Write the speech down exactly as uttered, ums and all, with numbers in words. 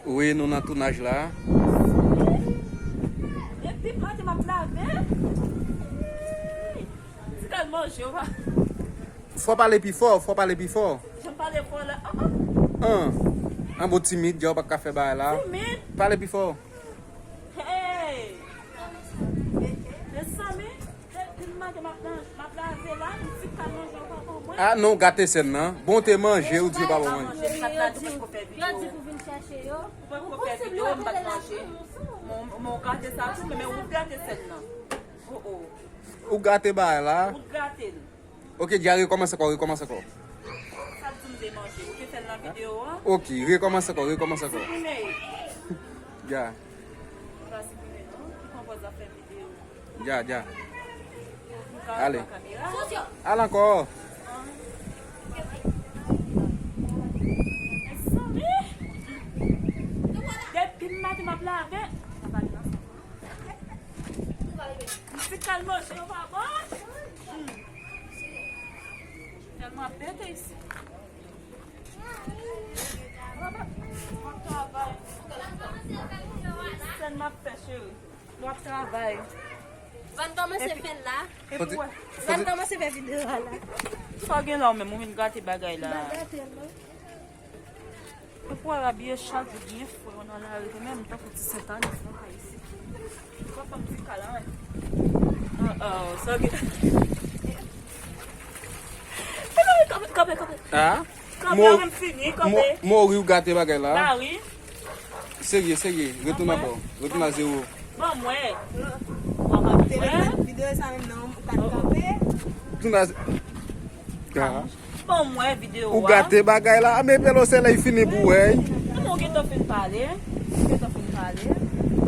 Wi, nou nan tounaj la. Depi maten m ap lave. Ti kal manje w pa. Fò pale pi fò, fò pale pi fò. Jan m pale fò la. Ah, ah. An, an bon timid, jan w pa ka fè bagay la. Timid? Pale pi fò. Hey! Mezanmi, depi maten m ap nan, m ap lave la, m ti kal manje w pa ban mwen. Ah non, w gate sèn nan. Bon, te manje, ou di yo pa ban manje. Yo di pou vin chèche yo. Ou pa t ko fè videyo, m pa t manje. Bon, bon, ou gate sa tou, men ou gate sèn nan. Oh, oh. Ou gate bagay la. Ou gate l. Ok, dja rekòmanse ankò, rekòmanse ankò. Sa k di m te manje? Ou te fè l nan videyo an? Ok, rekòmanse ankò, rekòmanse ankò. Siprime. Dja. Ou pa siprime non. Ki konpòz ap fè videyo? Dja, dja. Ale. Al ankò. Mezanmi. Depi maten m ap lave. M ti kal manje yo pa bon. Hmm. Tèlman ap pete isi. M ap travay. Sèn m ap fè, cheri. M ap travay. Van kòmanse fè l la. Epi, epi wè. Van kòmanse fè videyo a la. Sa w gen la w menm, ou vin gate bagay la. M pa gate l non. Epi w al abiye chak jou byen fre, w nan lari menm, tankou ti Sentani, nan kay isit. Ou pa fè m ti kal anyen. Oh, oh, sa gen. Kanpe, kanpe, kanpe. Ah? Kanpe, Mo-, ann fini, Mo-, kanpe. Mori, ou gate bagay la. Mari. Serye, serye. Retoun ankò. Retoun a zewo. Ban mwen. Ban mwen. Videyo sa menm nan, ou pa t kanpe. Retoun a ze-, ah. Ban mwen videyo a. Ou gate bagay la. A, men pelo se lè fini pou wè. Kòman ou gentan fin pale? Ou gentan fin pale?